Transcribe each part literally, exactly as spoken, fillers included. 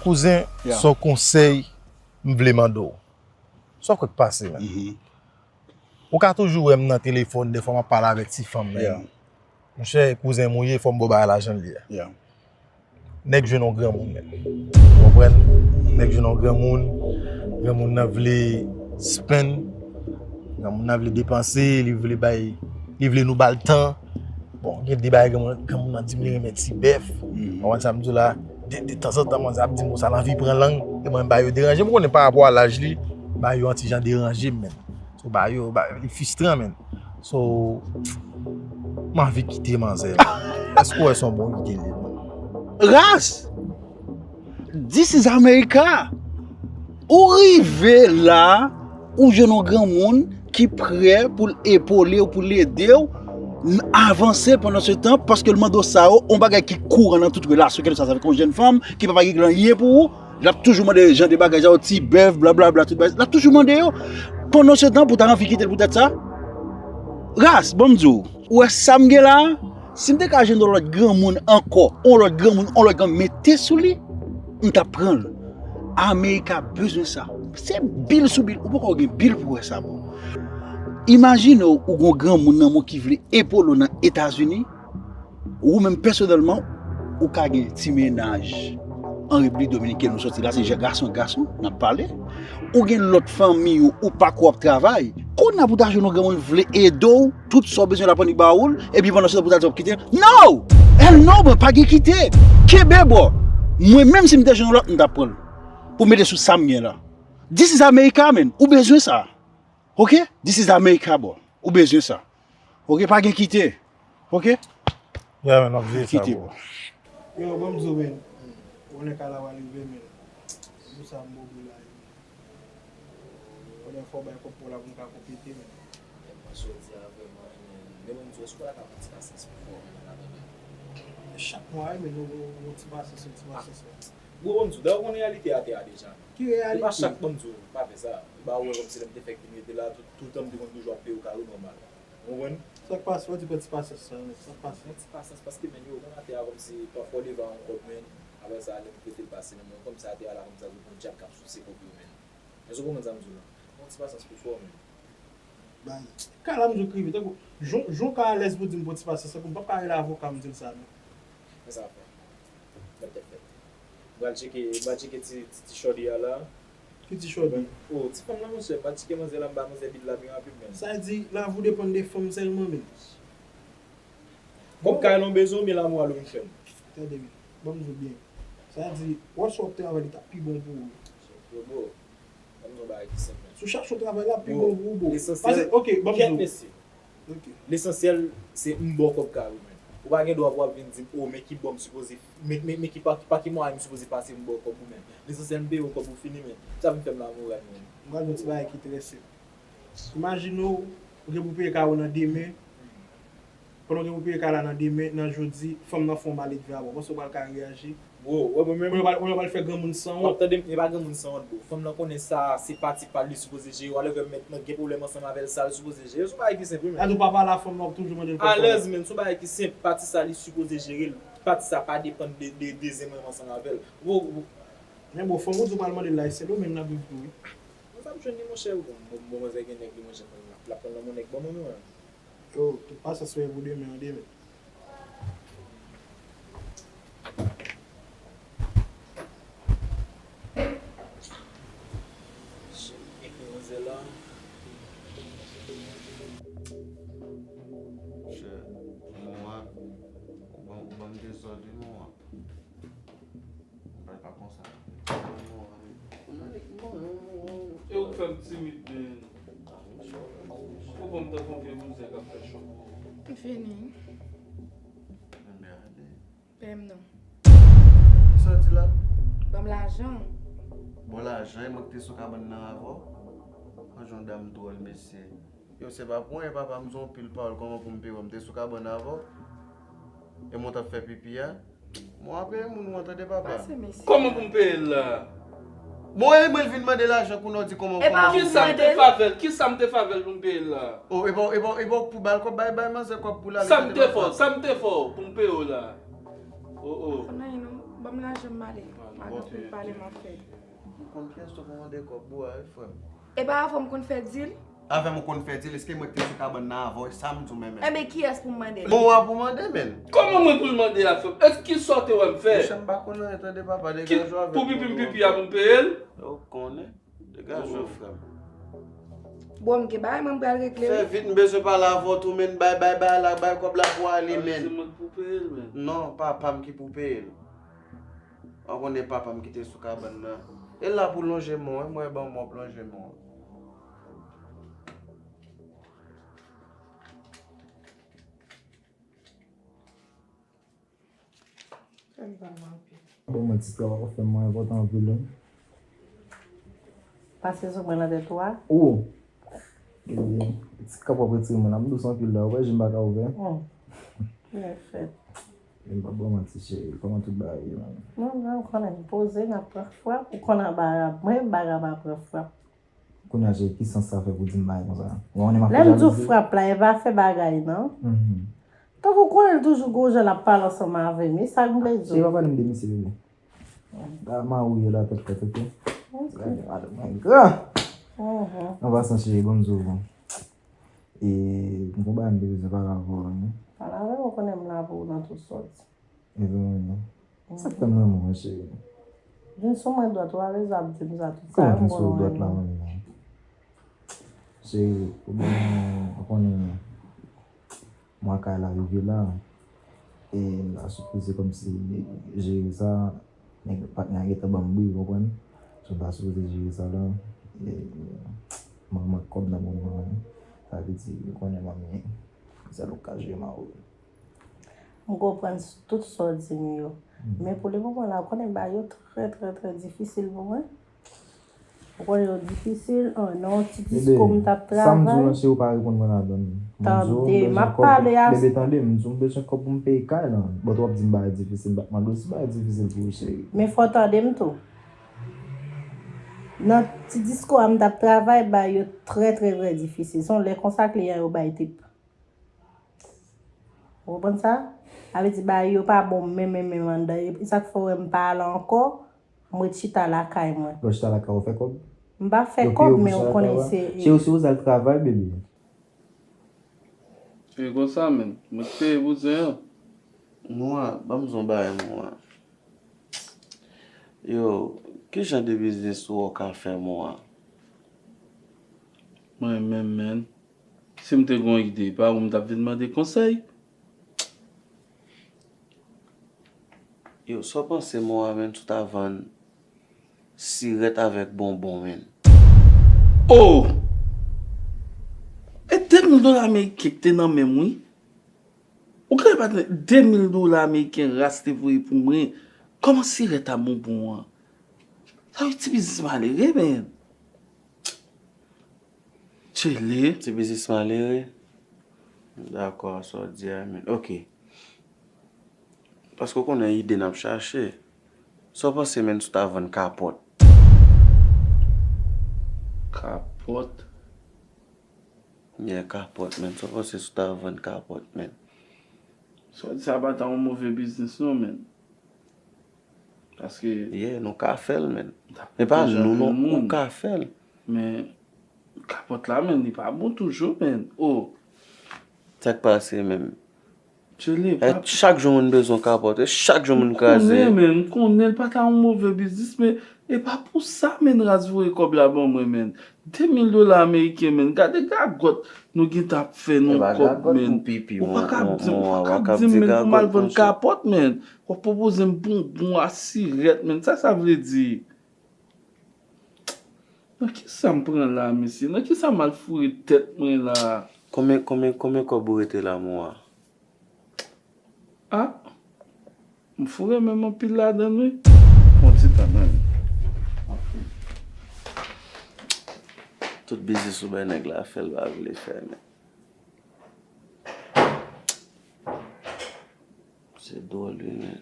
Kouzen, yeah, se yon konsèy m vle mande w. Sa w kwè k pase, menn? Mhm. Ou ka toujou wè m nan telefòn, dèfwa m ap pale avèk ti fanm nan. Yeah. Monchè, kouzen m ou ye, fò m ba w bagay la jan l ye. Yeah. Nèg jwenn yon granmoun, menn. Ou konprann? Nèg jwenn yon granmoun, granmoun nan vle spend, granmoun nan vle depanse, li vle bay, li vle nou ba l tan. Bon, gen de bagay granmoun, granmoun nan di m li renmen ti bèf. Mhm. Ou konprann sa m di w la? De, de tanzantan, manzè ap di m konsa, l anvi pran lang, e mwen, m ba yo deranje. M konnen pa rapò a laj li, ba yo yon ti jan deranje, menn. So, ba yo, ba, li fristran, menn. So, m anvi kite manzè. Èske w wè se yon bon ide li ye, menn? Ras! This is America! Ou rive la, ou jwenn yon granmoun ki prè pou l epole w, pou l ede w, n-, avanse pandan se tan, paske l mande w sa yo, yon bagay ki kouran nan tout relasyon, kèlkeswa sa avèk yon jèn fanm, ki pa pa regle anyen pou ou, l ap toujou mande jan de bagay sa yo, ti bèf, blablabla, tout bagay. L ap toujou mande yo. Pandan se tan, pou w ta anvi kite l poutèt sa? Ras, ban m di w, ou wè sa m gen la a? Si m te ka jwenn yon lòt granmoun ankò, yon lòt granmoun, yon lòt granmoun mete sou li, m t ap pran l. Amerika bezwen sa. Se bil sou bil, ou poko gen bil pou wè sa, bro. Imajine w, ou gon granmoun nan men w ki vle epole w nan Etazini, ou menm pèsonèlman, ou ka gen ti mennaj an Repiblik Dominikèn ou soti la, se gason ak gason, n ap pale. Ou gen lòt fanmi ou, ou pa ko ap travay. Kounye a pou ta jwenn yon granmoun vle ede w, tout sa w bezwen l ap annik ba ou l, epi pandan se tan pou ta di w ap kite. No! Hell no, bro, pa gen kite. Kenbe, bro. Mwen menm si m te jwenn yon lòt, m t ap pran l. Pou mete sou sa m gen la. This is America, man. Ou bezwen sa. Ok? This is America, bro. Ou bezwen sa. Ok? Pa gen kite. Ok? Yeah, man, ap jere sa, kite, bro. Yo, ban m di w, man. Ou konnen kala w a leve, man. Se pou sa m bobo la, man. Konnen fò w bay kòb pou w la pou m ka konplete, man. Men mwen sou di a vrèman, men, men mwen di w, èske w pa ta ka pran ti pasyans pou fò w, men, ladan, men. Chak mwa, wi, men nou gon, gon ti pasyans, yon ti pasyans, men. Gwo, ban m di w, dayè, ou konn reyalite atè a deja, men. Ki reyalite? E pa chak, ban m di w, pa fè sa. E ba ou wè kòmsi lè m te fèk vin rete la, tout, tout tan m te konn toujou ap peye w kare nòmal. Ou konprann? Sa k pase, w di pran ti pasyans sa, men. Sa k pase? Pran ti pasyans, paske, men, yo, menm atè a, kòmsi, pafwa w leve a yon kòb, men, apre sa, lè m prete l pase nan men w, kòmsi atè a la, kòmsi sa se yon dyab k ap souse kòb yo, men. Èske w konprann sa m di w la? Pran ti pasyans pou fò, men. Bay. Ka la m di w k rive, tankou, jan, jan w ka alèz pou di m pran ti pasyans, tankou, m p ap ka rele avoka m di l sa, non. Men sa ap fè. Mèt tèt fèt. M pral tcheke, m pral tcheke ti, ti, ti shorty a la. Ki ti shorty? Oh, ti fanm nan, monchè, m pral tcheke manzè la, m ba manzè bil la byen rapid, men. Sa di, lavi w depann de fanm sèlman, men. Kòb kay la w bezwen, oubyen lanmou a lou vin fè m? Tande byen. Ban m di w byen. Sa di, wè si w ap travay, li t ap pi bon pou ou. Yo, bro, ban m di w yon bagay ki senp, men. Si w chache yon travay, l ap pi bon pou ou, bro. Lesansyèl, paske, ok, ban m di w. Kèt mesye. Ok. Lesansyèl, se m ba w kòb kay ou, men. Ou pa gen dwa pou w ap vin di m, oh, men ki bò m sipoze, men, men, men ki pa, pa ki mwayen m sipoze pase m ba w kòb ou, men. Lesansyèl, m peye w kòb ou fini, men. Sa vin fè m lamoral, men. M pral di w yon ti bagay ki trè senp. Imajine w, ou gen pou peye kay ou nan demen. Pandan w gen pou peye kay la nan demen, nan jodi, fanm nan fè yon maledve avè w. Panse w pral ka reyaji? Bro, wè mwen menm. Kounye a w pral, kounye a w pral fè granmoun sanwont. W ap tande m, e pa granmoun sanwont, bro. Fanm nan konnen sa, se pati pa l li sipoze jere. Whatever, mentnan gen pwoblèm ansanm avè l, sa l sipoze jere. Se yon bagay ki senp, wi, men. Gade w papa la, fanm nan w ap toujou mande l kòb. Alèz, men, se yon bagay ki senp. Pati sa li sipoze jere l. Pati sa pa depann de, de dezyèm nonm ansanm avè l. Bro, bro. Men bon, fanm ou di w pral mande l la, e Sendomeng nan viv tou, wi. Mwen pa m jwenn li, monchè, bon, bon, bon, manzè gen nèg li, monchè, l ap pran nan men nèg ban mwen, mwen. Yo, tout pasyans mwen pou demen an, demen. Shit, ekri manzè la. Monchè, mwen, ou ban, ou ban m dezòd, wi, mwen. Bay pa konsa. E ou k fè m timid, men. Ou ban m tankou yon vye bouzèy k ap fè cho pou ou. M fini. Pè m non. Kisa w di la? Ban m lajan. Bon lajan, e mwen ki te sou kabann nan avè w? An, jan w dam dwòl, mesye. Yo, se pa pou anyen, papa, m di w anpil pawòl, kòman pou m peye w? M te sou kabann avè w? E mwen t ap fè pipi a? Mwen ap peye moun ou an, tande, papa. Pase, mesye. Kòman pou m peye l la? Bon, e mwen l vin mande lajan, kounye a w di kòman, kòman pou m peye l? Kisa m te fè avè l? Kisa m te fè avè l pou m peye l la? Oh, e pa, e pa, e pa w pou ba l kòb, bay, bay manzè kòb pou l ale, tande, papa. Sa m te fè w? Sa m te fè w pou m peye w la? Oh, oh. Fò nan non, ban m lajan m ale. Atann pou l pale m ap fè. Ou konn kiyès ou pou mande kòb pou a, wi, frè m. E pa avè m konn fè dil? Avè m ou konn fè dil, èske mwen ki te sou kabann nan avè w, e sa m di w menm menm. Enben, kiyès pou m mande l? Bon, w a pou mande, menn. Kòman mwen pou l mande a, frè m? Èske sa w te wè m fè? Monchè, m pa konnen, tande papa, degaje w avèk Pou pipi m pipi a pou m peye l? Ou konnen. Degaje w, frè m. Bon, m gen bagay mwen m pral regle. Fè vit, m bezwen pale avè w tou, menn, bay, bay, bay la, bay kòb la pou ale, menn. Se mwen k pou peye l, menn. Non, papa m ki pou peye l. Ou konnen papa m ki te sou kabann nan. E la pou lonje men w, mwen ban m w ap lonje men w. Bon, mwen ti travay w fè mwen enpòtan anpil wi. Pase sou mwen nan tèt ou a. Ou! Ebyen, ti kap w ap retire mwen la, m dous anpil la, ou wè je m pa ka ouvè. Hmm. Byen fèt. E m p ap ba w manti cheri, kòman tout bagay ye menm? Non, non, ou konnen m poze, m ap pran frap, ou konnen anba rad mwen, m pa ka pa pran frap. Kounye a cheri, ki sans sa fè pou di m bagay konsa? Ou konnen m ap fè Lè m di w jalouzi? Frap la, e pa fè bagay non. Mhm. Tankou w konnen l toujou gon jan l ap pale ansanm avè m, e sa k m vle di Cheri, w. pa pale m de misye bebe. Da ma ou ye la tèt fèt, oke? Ok. Gade madanm mwen gran. Mhm. An pasan cheri, ban m di w bon. E m gon bagay m te bezwen pale avè w wi. Pale avè m, ou konnen m la pou ou nan tout sòti. E vre wi. Sa k fè m renmen w, cheri? Vin sou mwen dwat, ou pa bezwen ap di m sa tout sa. Kòman vin sou dwat la menm non? Cheri, pwoblèm mwen, ou konnen mwa kay la rive la. E m ta sipoze kòmsi jere sa, nèg patnè a gentan ban m bri, ou konprann? So m ta sipoze jere sa la. E manman kòb nan moman an, sa vle di, ou konnen manmi, sèl ou k ka jere mari w. M konprann tout sa w di m yo. Men pou le moman la, ou konnen bagay yo trè, trè, trè difisil pou mwen. Ou konnen yo difisil, an, nan yon ti disko m t ap travay. Sa m di w lan, se ou pa reponn mwen ladan l. Mwen di w, m Tande, bezwen m ap kòb. Pale a. Bebe, tande, m di w, m bezwen kòb pou m peye kay lan. But w ap di m bagay difisil, m t ap mande w si bagay difisil pou ou, cheri. Men fò w tande m tou. Nan ti disko a m t ap travay, bagay yo trè, trè, trè difisil. Se yon lè konsa kliyan yo bay tip. Ou konprann sa? Sa vle di bagay yo pa bon menm, menm, menm anndan. E sa k fè w wè m pa ale ankò, m ret chita lakay mwen. Lè w chita lakay ou fè kòb? M pa fè kòb, men ou konnen se. Cheri, ou sipoze al travay, bebe. E konsa menm, mwen k peye pou zen an. Mwa, ban m di w yon bagay, mwa. Yo, ki jan de biznis ou wè w ka fè, mwa? Mwen menm, menm, si m te gen yon ide, pa ou m t ap vin mande konsèy? Yo, sa w panse, mwa, menm, si w ta vann sirèt avèk bonbon, menm? Oh! E de mil dola ameriken ki te nan men m, wi. Ou genlè pa tande de mil dola ameriken Ras te voye pou mwen. Kòman sirèt a bonbon an? Sa yon ti biznis malere, menm. Tchele. Ti biznis malere? M dakò a sa w di a, menm. Ok. Paske w konnen ide n ap chache. Sa w panse, menm, si w ta vann kapòt? Kapòt? Yeah, kapòt, menm. Sa w panse si w ta vann kapòt, menm? Sa w di sa pa ta yon move biznis non, menm. Paske. Yeah, nou ka fè l, menm. E pa nou non, ou ka fè l. Men, kapòt la, menm, li pa bon toujou, menm. Oh. Sa k pase, menm? Tchele, E chak jou moun bezwen kapòt, e chak jou moun kraze. Konnen, menm, m konnen l pa ta yon move biznis, men e pa pou sa, menm, Ras voye kòb la ban mwen, menm. De mil dola ameriken, menm. Gade gagòt nou gentan ap fè nan kòb, menm. Ou pa ka di m, ou pa ka di m, menm, pou m al vann kapòt, menm. W ap pwopoze m bonbon a sirèt, menm. Sa sa vle di? Nan kisa m pran la, mesye? Nan kisa m al foure tèt mwen la? Konbyen, konbyen, konbyen kòb ou rete la, mwa? Ah! M foure men m anpil ladan l, wi. Yon ti tan, men. Tout biznis ou bay nèg la fè, l pa vle fè, men. Se dwòl, wi, men.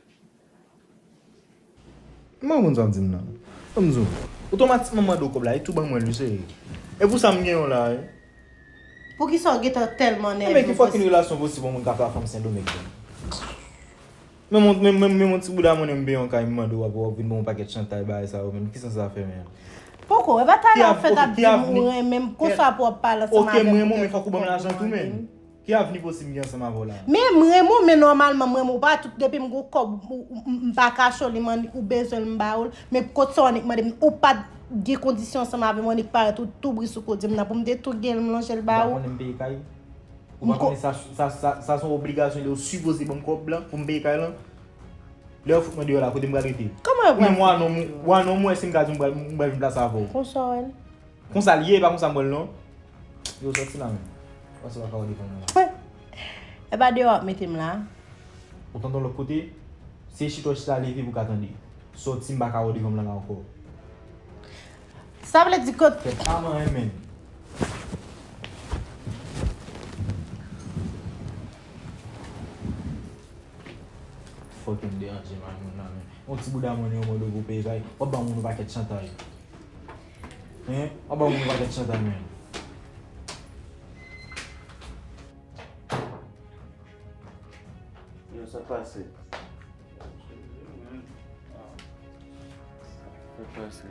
M pa konprann sa w di m nan. Ban m di w, otomatikman m mande w kòb la, e tou ban mwen l, wi, cheri. E pou sa m gen w la, wi. Poukisa w gentan tèlman nève? Men ki fucking relasyon posib yon moun ka fè a fanm Sendomeng, menm? Men mon, men, men, men mon ti bouda mwen, m peye yon kay, m mande w ap, w ap vin ban m yon pakèt chantay bagay sa yo, men ki sans sa fè, men? Poko, e pa talè w fèt ap di m ou renmen m, konsa pou w ap pale ansanm avè m. Ok, m renmen w, men fòk ou ban m lajan tou, men. Ki avni posib m gen ansanm avè w la? Men m renmen w, men nòmalman, m renmen w pa tout, depi m gon kòb, ou, ou, m, m pa kache w li, man, ou bezwen l, m ba ou l, men kot sa w annik mande m, ou pa t gen kondisyon ansanm avè m, ou annik parèt, ou tou bri sou kote m nan, pou m te tou gen l, m lonje l ba ou. Ou pa konnen m peye kay? Ou pa konnen sa, sa, sa, sa se yon obligasyon, ou sipoze ban m kòb lan pou m peye kay lan? Lè yo fout mwen deyò la, kote m pral rete? Kòman yo pral fè? Ou menm, w a nonm ou, w a nonm ou, èske m ka di m pral, m pral vin plase avè w? Konsa w wè l? Konsa l ye, e pa konsa m wè l non. Yo, sòti la menm. Pase w pa ka wè devan mwen la. E pa deyò w ap mete m la. Ou tande yon lòt kote, se chita w chita leve pou w ka tande. Sòti, m pa ka wè w devan m la, la ankò. Sa vle di kot... Fè pa manyen, men. Fucking deranje mwen moun nan, men. Yon ti bouda mwen, yon mòdo pou peye kay. W ap ban moun yon pakèt chantay. Hein? W ap ban moun yon pakèt chantay, men. Yo, sa k pase? Sa k pase?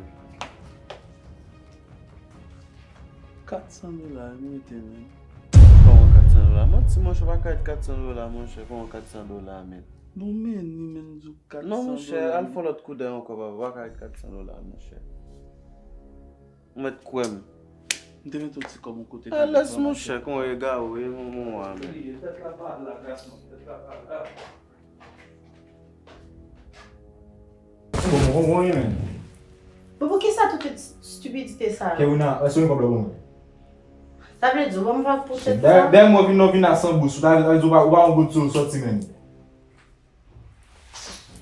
Kat san dola, m mete, men. Kòman kat san dola? Manti, monchè, pa ka ret kat san dola, monchè. Kòman kat san dola, men? Bon, men, ni men di w kat san dola. Non, monchè, al fè lòt koudèy ankò, papa. Pa ka ret kat san dola, monchè. Ou mèt kwè m. M te mete yon ti kòb yon kote. Alèz, monchè, kon egare w ye, mon, mon, a, men. Tèt la pa la, gason, tèt la pa la. Bon, bon, bon, bon, men. Bon, poukisa tout stipidite sa yo? Kewina, èske w gen kòb la pou mwen? Sa vle di, ou ban m vag pou tèt la? Dèyè, dèyè mwen vin, non, vin a san bous. Ou ta, ta di ou pa, ou pa yon gout sou sòti, men.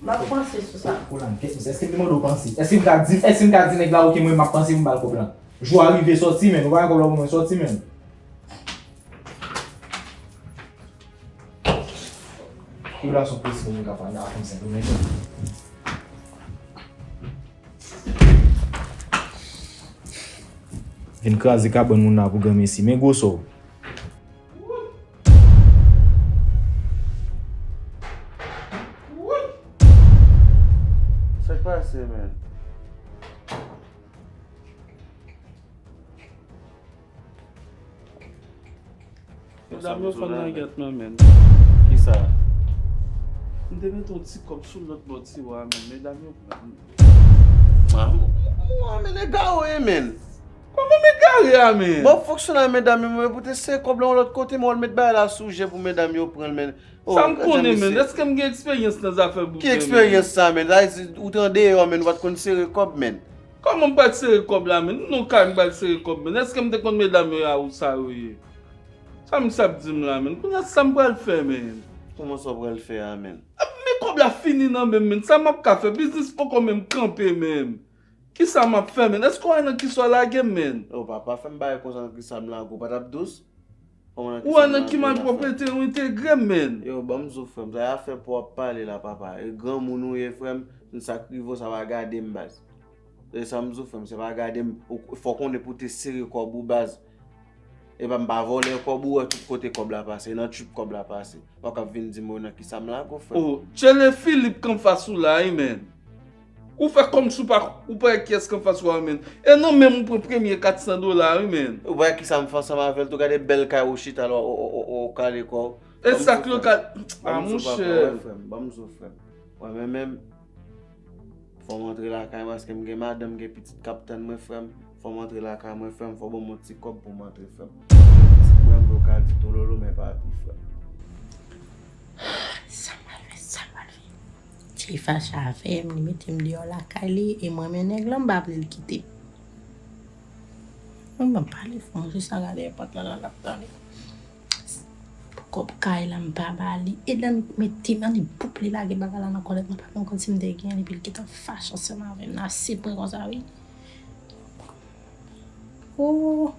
M ap panse sou sa. Kou la, m kèt, èske m te mande w panse? Èske m ka di, èske m ka di nèg la, oke, mwen, m ap panse pou m ba l kòb la? Jou a rive, sòti, men. Ou pa gen kòb la pou mwen, sòti, men. Kou la, se yon presi pou mwen ka pale a kòm Sendomeng. Vin kraze kabann moun la pou granmesi. Men gwo sò. Sa k pase, men? Medam yo fann nan gèt mwen, men. Kisa? M te mete yon ti kòb sou lòt bò tiwa a, men medam yo pran. Ah, m, m, men egare w ye, men. Kòman m egare a, men? Bon, fonksyonè medam yo, men pou te sere kòb la yon lòt kote, men w al met bagay la sou je pou medam yo pran l, men. Oh, sa m konnen, men. Èske m gen eksperyans nan zafè bouke, men? Ki eksperyans sa, men? Sa vle di, ou te andeyò, men, ou pa t konn sere kòb, men. Kòman m pral sere kòb la, men? M nan kay, m pral sere kòb, men. Èske m te konn medam yo a ou sa yo ye? Sa misye ap di m la, men? Kounye a, sa m pral fè, men? Kòman sa w pral fè a, men? Ah, men kòb la fini nan men m, men. Sa m ap ka fè? Biznis poko menm kanpe, men. Kisa m ap fè, men? Èske w wè nan kisa w lage m, men? Oh, papa, fè m bagay konsa nan kisa m lage w, pa t ap dous? Ou wè nan ki malpwòpte ou entegre m, men? Yo, ban m di w, frè m, sa e afè pou w ap pale la, papa. E granmoun ou ye, frè m, sa k rive w, sa pa gade m, baz. E sa m di w, frè m, se pa gade m, ou, fò w konnen pou w te sere kòb ou, baz. E pa m pa vòlè kòb ou, wè tout kote kòb la pase, nan trip kòb la pase. Ou k ap vin di m nan kisa m lage w, frè m. Oh, Tchele Philippe k anfas ou la, wi, men. Ou fè kòmsi ou pa, ou pa wè kiyès k anfas ou a, men. E nan men m ou pran premye kat san dola, wi, men. Ou pa wè kisa m fè ansanm avè l tou, gade bèl kay ou chita la, ou, ou, ou, ou kale kò w. E sa k lokal, a, monchè. Ban m di w, papa, wè, frè m, ban m di w, frè m. Wè, men menm, fò m antre lakay mwen, paske m gen madanm, m gen pitit k ap tann mwen, frè m. Fò m antre lakay mwen, frè m, fò ban m yon ti kòb pou m antre, frè m. Ti frè m, yo ka di tololo, men pa pi, frè m. Sa m pral fè, sa m pral fè. Jay fache avè m, li mete m deyò lakay li, e mwen menm nèg lan, m pa vle l kite m. Mwen, m ap pale fò, m jis an gade pòt lan, l ap tande. Pou kòb kay la, m pa ba li. E l annik mete m, annik boup li lage bagay la nan kòlèt mwen, pa menm kòmsi m te genyen l, epi l gentan fache ansanm avè m nan, ase pwen konsa, wi. Oh!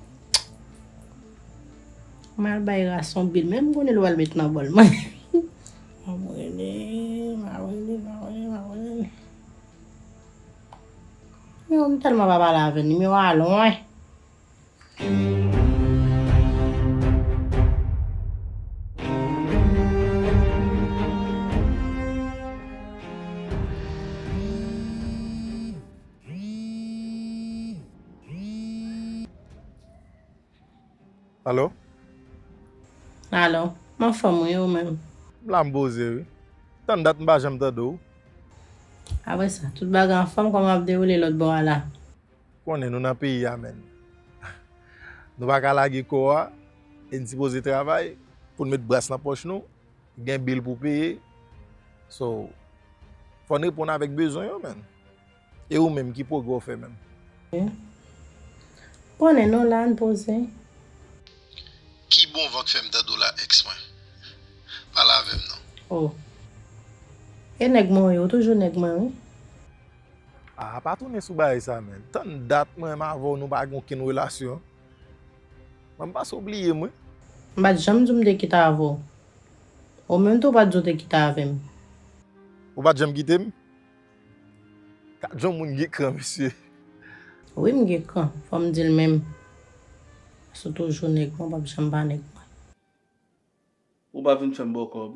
M al bay ras yon bil, men m konnen l pral met nan bòl mwen. M ap rele, m ap rele, m ap rele, m ap rele. Yo, m tèlman pa pale avè l, nimewo a lwen. Alo? Alo, m anfòm wi, ou menm? M la m poze wi. Tann dat m pa janm tande w. Apre sa, tout bagay anfòm, kòman ap dewoule lòt bò a la? Konnen nou nan peyi a, menn. Nou pa ka lage kò a, e n sipoze travay pou n met bras nan pòch nou, gen bil pou peye. So, fò n reponn avèk bezwen yo, menn. E ou menm, ki pwogrè w fè menm? Konnen non, la n poze. Ki bon van k fè m tande w la, ex mwen? Pale avè m non. Oh. E nèg mwen wi, ou toujou nèg mwen wi. Ah, pa tounen sou bagay sa, menn. Tann dat mwen menm avè w nou pa gen okenn relasyon. Mwen m panse w bliye m wi. M pa t janm di w m te kite avè w. Ou menm tou w pa t di w te kite avè m. Ou pa t janm kite m? Gad jan moun gen kran, mesye. Wi, m gen kran. Fò m di l menm. Paske w toujou nèg mwen, w p ap janm pa nèg mwen. Ou pa vin fè m ba w kòb.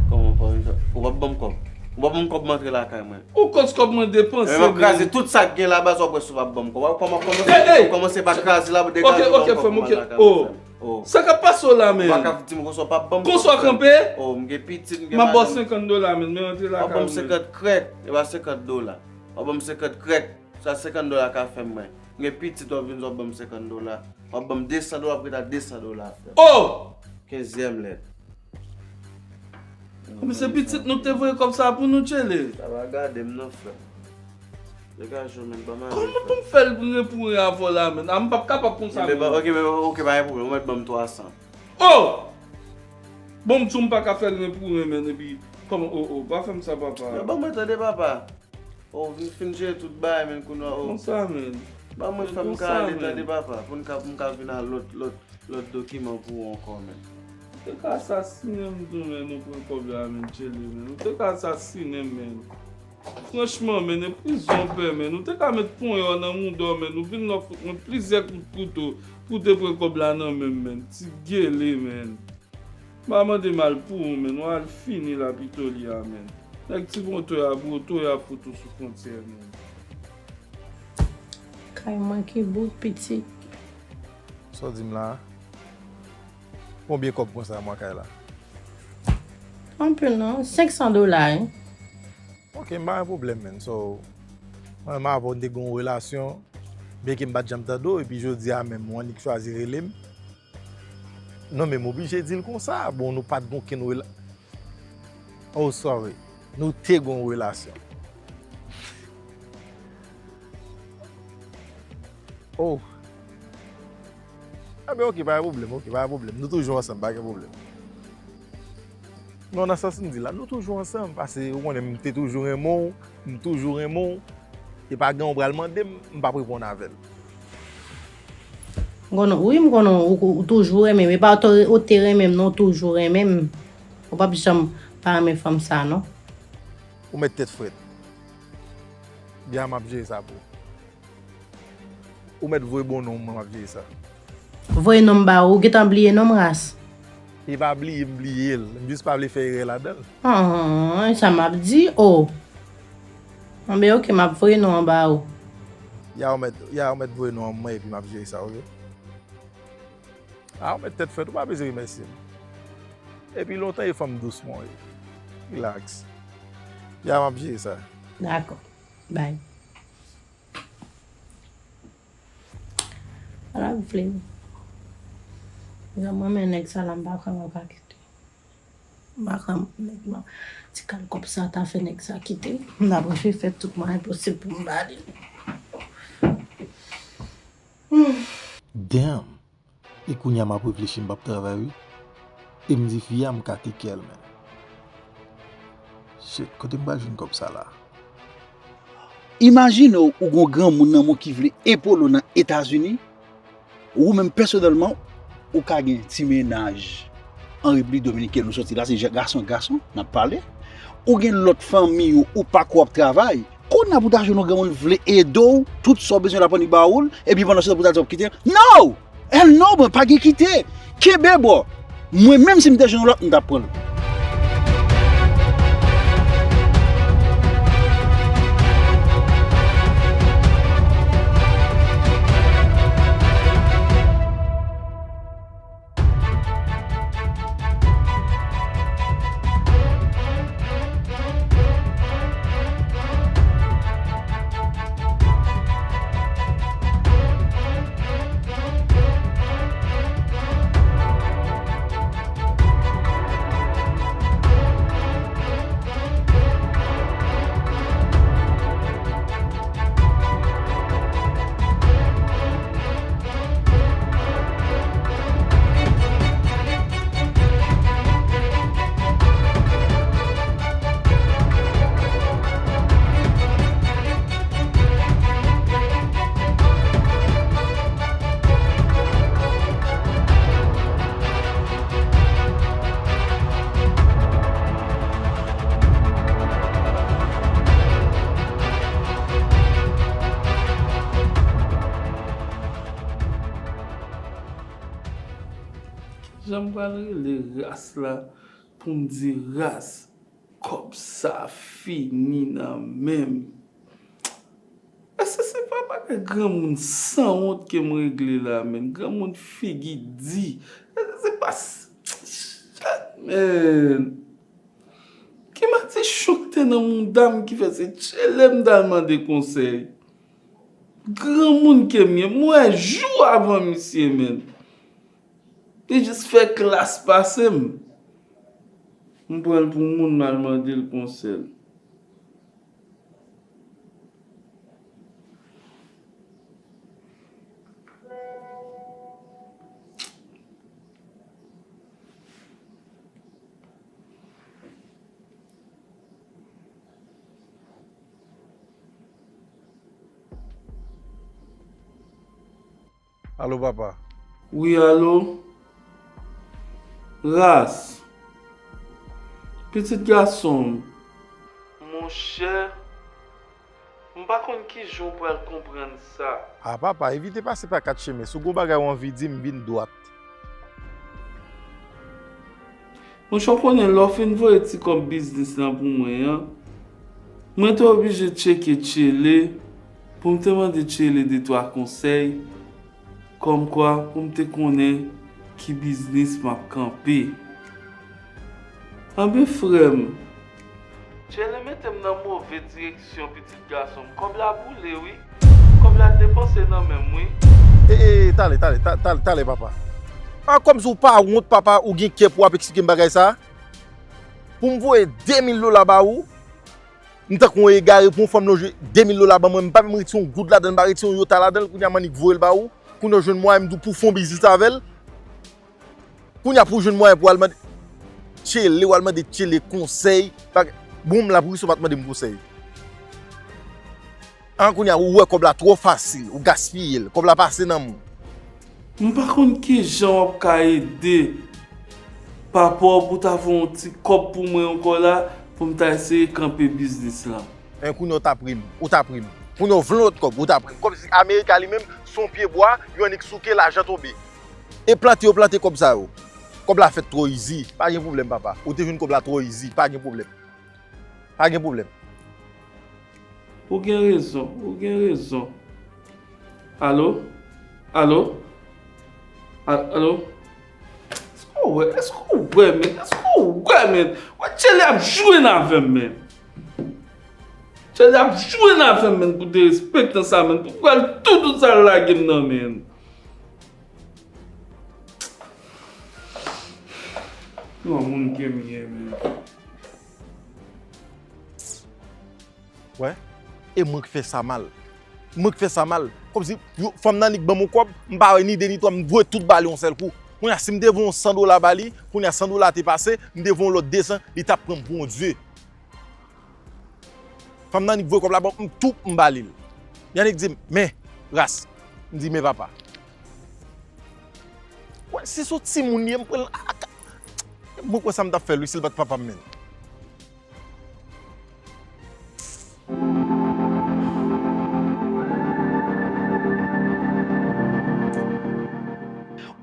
Kòman w pa vin fè? Ou p ap ban m kòb. Ou p ap ban m kòb m antre lakay mwen. Ou koz kòb mwen depanse, menm. Mwen ap kraze tout sa k gen la, baz, w ap wè si w p ap ban m kòb. W ap kòman kòmanse, hey, hey! Kòmanse pa kraze la, pou degaje w ban m kòb mwen lakay mwen, frè m. Oh. Sa k ap pase w la, menm? Ou pa ka di m konsa w p ap ban m kòb, frè m. Konsa w kanpe? Oh, m gen pitit, m gen madanm. M ap ba w senkant dola, menm, men antre lakay mwen. W ap ban m senkant krèk, e pa senkant dola. W ap ban m senkant krèk. Sa senkant dola ka fè m mwen. M gen pitit, w ap vin di w ap ban m senkant dola. W ap ban m desan dola, w ap ret a desan dola, frè m. Oh! Kenzyèm lèt. Kòm se pitit nou te voye kòb sa pou nou, Tchele. Sa pa gade m non, frè m. Degaje w, menn, ban m ale, frè m. Kòman pou m fè l pou ren pou ren avè w la, menn? A, m p ap kapab konsa, menn. Ok, men, ok, pa gen pwoblèm. Ou mèt ban m twa san. Oh! Bon, m di w m pa ka fè l ren pou ren, menn, epi kòman, oh, oh, pa fè m sa, papa. Yo, ban mwen tande, papa. Oh, vin fin jere tout bagay, menn, kounye a, oh. Konsa, menn. Ban mwen fè m ka ale, tande, papa, pou n ka, pou m ka vin a lòt, lòt, lòt dokiman pou ou ankò, menn. Ou te ka asasinen m tou, menn, ou pran kòb la, menn, Tchele, menn. Ou te ka asasinen m, menn. Franchman, menn, e prizon w pè, menn. Ou te ka met ponyè w nan mouda w, menn. Ou vin la w fout mwen plizyè kout kouto pou w te pran kòb la nan men m, menn. Ti gele, menn. M pa mande mal pou ou, menn. W al fini lapitoli a, menn. Nèg ti moto y ap, moto y ap fout ou sou fwontyè, menn. Kay mwen ki bout, pitit. Sa w di m la a? Konbyen kòb konsa mwa kay la? Anpil non, senk san dola, wi. Ok, m pa gen pwoblèm, menn. So, mwen menm avè w, n te gen yon relasyon, byenke m pa t janm tande w, epi jodi a menm, ou annik chwazi rele m. Non, men m oblije di l konsa. Bon, nou pa t gen okenn rela-, oh, sorry. Nou te gen yon relasyon. Oh. Enben, ok, pa gen pwoblèm, ok, pa gen pwoblèm. Nou toujou ansanm, pa gen pwoblèm. Non, nan sans m di la, nou toujou ansanm, paske ou konnen m te toujou renmen w, m toujou renmen w, e pa gen w pral mande m, m p ap reponn avè l. M konnen, wi, m konnen ou, ou toujou renmen m, e pa ou te, ou te renmen m, non, ou toujou renmen m. Ou p ap janm pa renmen fanm sa, non. Ou mèt tèt frèt. Byen, m ap jere sa pou ou. Ou mèt voye bon non mwen, m ap jere sa. Voye non m ba ou, ou gentan bliye non m, ras? E pa bliye m bliye l. M jis pa vle fè erè ladan l. An, sa m ap di, o. Anben, ok, m ap voye non an ba ou. Ya, ou mèt, ya, ou mèt voye non an mwen epi m ap jere sa, ok? A, ou mèt tèt frèt, ou pa bezwen remèsye m. Epi lontan e fanm dous mwen ye. Rilaks. Ya, m ap jere sa. Dakò. Bay. Ala vle. Jan mwen men nèg sa la, m pa kwè mwen pa kite. M pa kwè nèg la. Ti kal kòb sa ta fè nèg sa kite. M ta prefere fè tout mwayen posib pou m ba li. Hmm. Damn! E kounye a m ap reflechi, m p ap travay wi. E m di fi a m ka take care l, man. Shit, kote m pral jwenn kòb sa la? Imajine w, ou gon granmoun nan men w ki vle epole w nan Etazini. Ou menm pèsonèlman, ou ka gen ti mennaj an Repiblik Dominikèn, ou sòti la, se gason ak gason, n ap pale. Ou gen lòt fanmi w, ou pa kwè w ap travay. Kounye a pou w ta jwenn yon granmoun vle ede w, tout sa w bezwen l ap annik ba ou l, epi pandan se tan pou w ta di w ap kite l. No! Hell no, bro, pa gen kite. Kenbe, bro. Mwen menm si m te jwenn yon lòt, m t ap pran l. Jan m pral rele Ras la pou m di Ras, kòb sa fini nan men m. Èske se pa bagay granmoun sanwont ke m regle la, menn? Granmoun figi di. Èske se pa s-, men. Ki madichon k te nan mouda m ki fè se tchele m t al mande konsèy? Granmoun ke m ye, m wè jou avan misye, menn. Li jis fè klas pase m. M pran l pou moun, m al mande l konsèy. Alo, papa. Wi, alo? Ras. Pitit gason m. Monchè, m pa konn kijan w pral konprann sa. A, papa, evite pase pa kat chemen. Si w gon bagay w anvi di m, vin dwat. Monchè, w konnen lè w fin voye ti kòb biznis lan pou mwen an, mwen te oblije tcheke Tchele pou m te mande Tchele de twa konsèy, kòmkwa pou m te konnen ki biznis m ap kanpe. Anben, frè m, Tchele mete m nan move direksyon, pitit gason m. Kòb la boule, wi. Kòb la depanse nan men m, wi. E, e, e, tale, tale, ta-, tale, tale, papa. A, kòmsi w pa wont, papa, ou gen kè pou w ap eksplike m bagay sa a? Pou m voye de mil dola ba ou, m tankou yon egare pou yon fanm lonje de mil dola ban mwen, m pa menm retire yon goud ladan l, m pa retire yon yota ladan l, kounye a m annik voye l ba ou, kounye a w jwenn mwayen m di w pou w fè yon biznis avè l. Kounye a pou w jwenn mwayen pou w al mande Tchele, w al mande Tchele konsèy. Bon, m la pou kisa w pa t mande m konsèy? An, kounye a ou wè kòb la twò fasil, ou gaspiye l, kòb la pase nan men w. M pa konn kijan w ap ka ede papa w pou ta fè yon ti kòb pou mwen ankò la, pou m ta eseye kanpe biznis lan. En, kounye a w ta pri m, ou ta pri m. Kounye a w vle yon lòt kòb, ou ta pri m. Kòmsi Amerika li menm, se yon pye bwa, yo annik souke, lajan tonbe. E plante yo plante kòb sa yo. Kòb la fèt twò izi. Pa gen pwoblèm, papa. Ou te jwenn kòb la twò izi. Pa gen pwoblèm. Pa gen pwoblèm. Ou gen rezon, ou gen rezon. Alo? Alo? A-, alo? Èske w wè, èske w wè, men? Èske w wè, men? Wè, Tchele ap jwenn avè m, men. Tchele ap jwenn avè m, men, pou derespektan sa, men. Pou pral tout, tout sa l lage m nan, men. Yon moun ke m ye, men. Wè, e mwen k fè sa mal. Mwen k fè sa mal. Kòmsi, yo, fanm nan annik ban m yon kòb, m pa wè ni de ni twa, m voye tout ba li yon sèl kou. Kounye a, si m te voye yon san dola ba li, kounye a san dola te pase, m te voye yon lòt de san, li t ap pran m pou yon dye. Fanm nan annik voye kòb la ban m, tou, m ba li l. Li annik di m, men, Ras. M di, men papa. Wè, si se yon timoun li ye, m pran l a ka-, mwen kwè sa m t ap fè l, wi, si l pa t papa m, menn.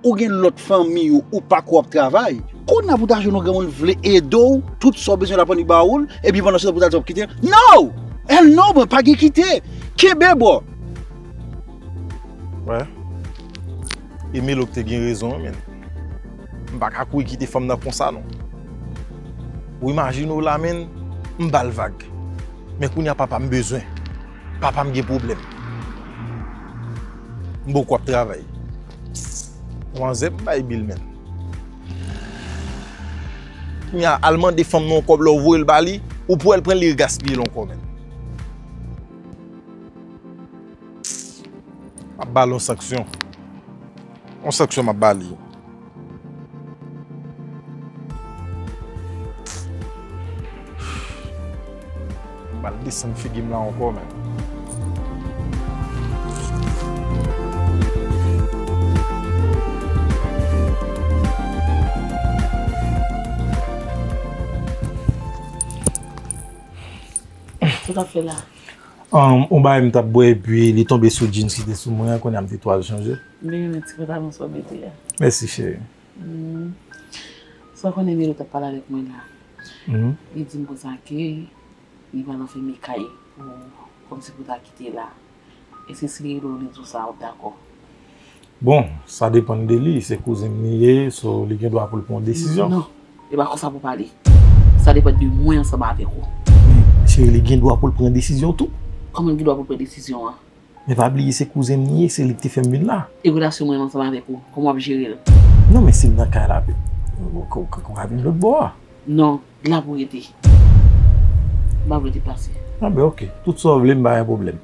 Ou gen lòt fanmi ou, ou pa kwè w ap travay. Kounye a pou w ta jwenn yon granmoun vle ede w, tout sa w bezwen l ap annik ba ou l, epi pandan se tan pou w ta di w ap kite l. No! Hell no, bro, pa gen kite. Kenbe, bro. Wè. E Melo k te gen rezon, wi, men. M pa ka kouri kite fanm nan konsa, non. Ou imajine w la, men, m ba l vag. Men kounye a papa m bezwen. Papa m gen pwoblèm. M poko ap travay. Manzè p bay bil, men. Kounye a, al mande fanm nan yon kòb, lè w voye l ba li, ou pou wè l pran l, li regaspiye l ankò, men. M ap ba l yon sanksyon. Yon sanksyon m ap ba li. M al desann figi m la ankò, men. Sa w t ap fè la? Um, yon bagay m t ap bwè, epi li tonbe sou jeans ki te sou mwen an, kounye a m te twal chanje. M byen renmen ti pantalon sa w mete a. Mèsi, cheri. Hmm. Sa w konnen, Milo t ap pale avèk mwen la. Mhm. Li di m konsa ke li pral anfèmen kay pou, kòmsi pou ta kite la. Èske si li rele w, li di w sa, w ap dakò? Bon, sa depann de li. Se kouzen m li ye, so li gen dwa pou l pran yon desizyon. Non, e pa konsa pou pale. Sa depann de mwen ansanm avèk ou. Men, cheri, li gen dwa pou l pran desizyon tou. Kòman l gen dwa pou l pran desizyon an? Men pa bliye, se kouzen m li ye, se li ki te fè m vin la. E relasyon mwen ansanm avèk ou, kòman w ap jere l? Non, men si m nan kay la, ou ka vin lòt bò a. Non, la pou rete. M pa vle deplase. Ah ben, ok. Tout sa w vle, m pa gen pwoblèm.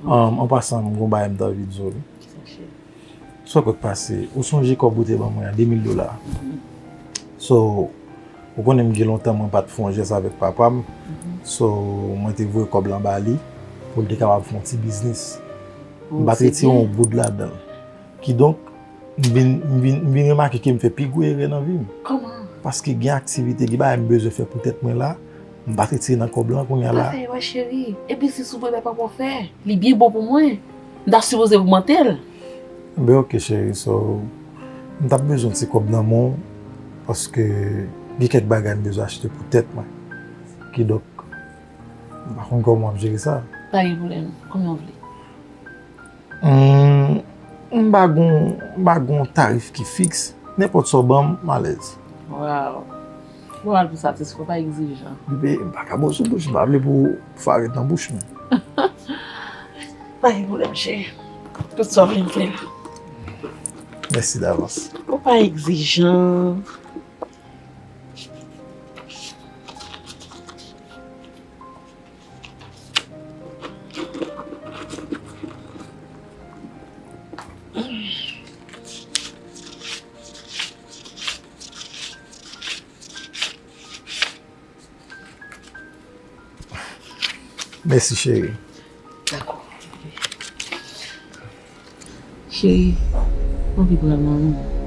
An, an pasan, m gon bagay m ta anvi di w, wi. Kisa, cheri? Sa w kwè k pase? Ou sonje kòb ou te ban mwen an, de mil dola? Mhm. So, ou konnen m gen lontan mwen pa t fè yon jès avèk papa m. Mhm. So, mwen te voye kòb lan ba li pou l te kapab fè yon ti biznis. M pa t retire yon goud ladan l. Kidonk, m vin, m vin, m vin remake ke m fè pi gwo erè nan vi m. Kòman? Paske gen aktivite, gen bagay m bezwen fè pou tèt mwen la, m pa t retire nan kòb lan kounye a la. Pa fè erè, cheri. E biznis ou vle pa poko fè. Li byen bon pou mwen. M ta sipoze ogmante l. Ben, ok, cheri. So, m t ap bezwen ti kòb nan men w, paske gen kèk bagay m bezwen achte pou tèt mwen. Kidonk, m pa konn kòman w ap jere sa. Pa gen pwoblèm. Konbyen w vle? Hmm, m pa gon, m pa gon tarif ki fiks. Nenpòt sa w ban m, m alèz. Waw. Bon, al pou satisfè, pa egzijan. Bebe, m pa ka ba w sou bouch, m pa vle pou, pou fare nan bouch mwen. Pa gen pwoblèm, cheri. Tout sa w vle m fè l. Mèsi davans. Ou pa egzijan. Mèsi, cheri. Dakò. Cheri, m anvi pran nan ou.